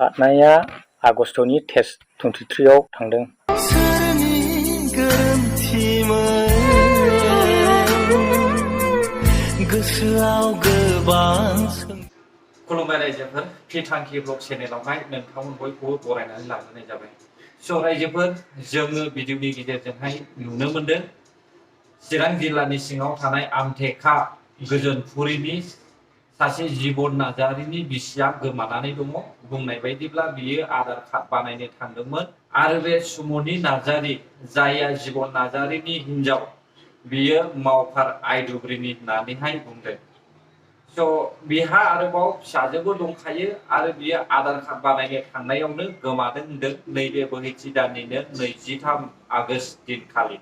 हादनाया आगष्टनि test 23आव थांदों। खुलुमबाय रायजोफोर, थि थांखि ब्लग चेनेलावहाय नोंथांमोन बयखौबो बरायनानै लाबोनाय जाबाय। स' रायजोफोर, जोङो भिडिअनि गेजेरजोंहाय नुनो मोनदों चिरां जिल्लानि सिङाव थानाय आमथेखा गोजोनपुरिनि सासे जिबन नार्जारिनि बिसिया गोमानानै दङ। बुंनाय बायदिब्ला बियो आधार कार्ड बानायनो थांदोंमोन आरो बे सुमनि नार्जारि जायआ जिबन नार्जारिनि हिनजाव, बियो मावफार आइदुब्रिनि होननानैहाय बुंदों। स' बिहा आरोबाव फिसाजोबो दंखायो आरो बियो आधार कार्ड बानायनो थांनायावनो गोमादों होनदों, नैबे बोहैथि दाननिनो 23 आगस्ट दिनखालि।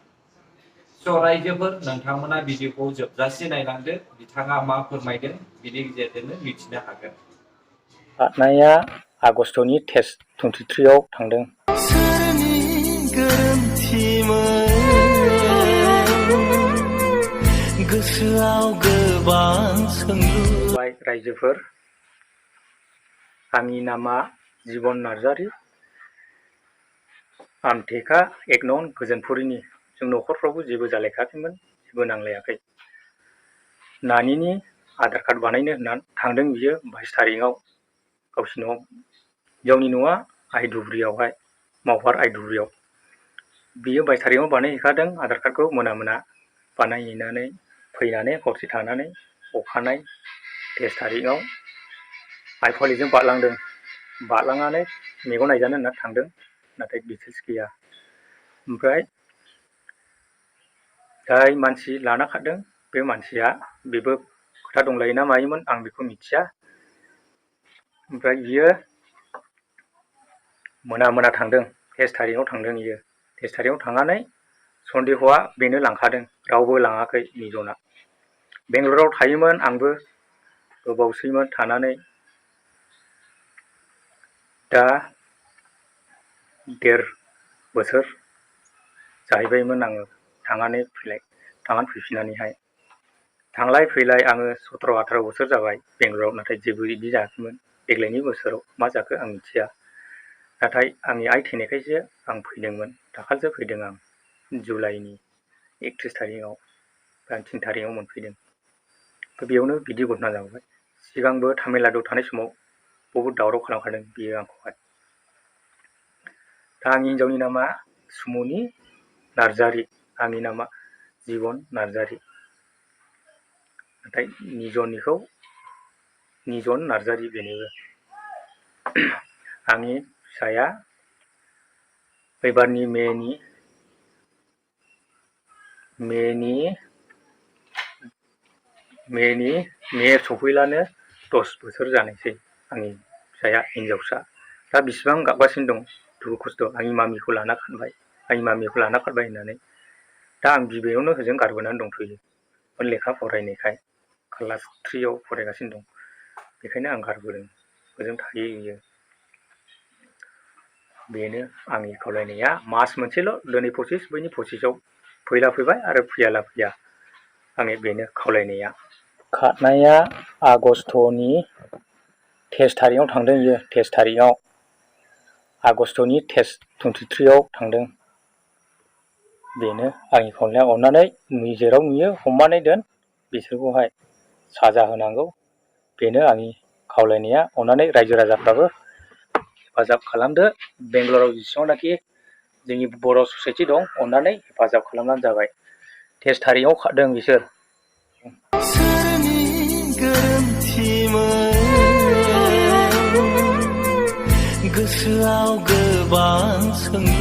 स' रायजोफोर, नोंथांमोना भिडिअखौ जोबजासे नायलांदो, बिथाङा मा फोरमायदों बिनि गेजेरजोंनो मिथिनो हागोन। हादनाया आगष्टनि टेस्ट 23आव थांदों। रायजोफोर, आंनि नामा जिबन नार्जारि, आमथेखा 1 नं गोजोनपुरिनि। जों न'खरफ्रावबो जेबो जालायखायाखैमोन, जेबो नांलायाखै। नानिनि आधार कार्ड बानायनो होननानै थांदों बियो 22 थारिखआव गावसिनि न'आव। हिनजावनि न'आ आइदुब्रियावहाय, मावफार आइदुब्रियाव। बियो 22 थारिखआव बानायहैखादों आधार कार्डखौ, मोना मोना बानायहैनानै फैनानै हरसे थानानै अखानाय 23 थारिखआव आइ फावलिजों बारलांदों। बारलांनानै मेगन नायजानो होनना थांदों, नाथाय डिटेल्स गैया। ओमफ्राय जाय मानसि लाना खारदों बे मानसिया, बेबो खोथा दंलायो ना मायोमोन आं बेखौ मिथिया। ओमफ्राय बियो मोना मोना थांदों, 23 थारिखआव थांदों बियो। 23 थारिखआव थांनानै सन्देहआ बेनो लांखादों, रावबो लाङाखै निजना। बेंगलराव थायोमोन, आंबो गोबावसैमोन थानानै। दा 1.5 बोसोर जाहैबायमोन आङो थांनानै फैफिननानैहाय। थांलाय फैलाय आङो 17-18 बोसोर जाबाय बेंगलराव, नाथाय जेबो बिदि जायाखैमोन। देग्लायनि बोसोराव मा जाखो आं मिथिया। नाथाय आंनि आइ थैनायखायसो आं फैदोंमोन, दाखालिसो फैदों आं जुलाइनि 31 थारिखआव, 3 थारिखआव मोनफैदों। बेयावनो बिदि घटना जाबाय। सिगांबो तामिलनाडुआव थानाय समाव बहुद दावराव खालामखादों बियो आंखौहाय। दा आंनि हिनजावनि नामा सुमनि नार्जारि, आंनि नामा जिबन नार्जारि। नाथाय निजन नार्जारि बेनोबो। आंनि फिसाया एबारनि मे सफैलानो 10 बोसोर जानोसै आंनि फिसाया, हिनजावसा। दा बिसिबां गाबगासिनो दं, दुखु खस्थ'। आंनि मामिखौ लाना खारबाय होननानै। दा आं बिबैयावनो होजों गारबोनानै दंथ'यो, लेखा फरायनायखाय क्लास 3आव फरायगासिनो दं। बेखायनो आं गारबोदों, होजों थायो बियो। बेनो आंनि खावलायनाया। मास मोनसेल', दिनै 25, बैनि 25आव फैला फैबाय आरो फैयाला फैया। आंनि बेनो खावलायनाया। खारनाया आगष्टनि टेस्ट थारिखआव थांदों बियो, टेस्ट थारिखआव। आगष्टनि टेस्ट 23आव थांदों। बेनो आंनि खावलायनाया। अननानै जेराव नुयो हमनानै दोन, बिसोरखौहाय साजा होनांगौ। बेनो आंनि खावलायनाया। अननानै रायजो राजाफ्राबो हेफाजाब खालामदो। बेंगलराव जेसेबांनाखि जोंनि बर' ससाइटि दं, अननानै हेफाजाब खालामबानो जाबाय। टेस्ट थारिखआव खारदों बिसोर। गोसोआव गोबां सोंलु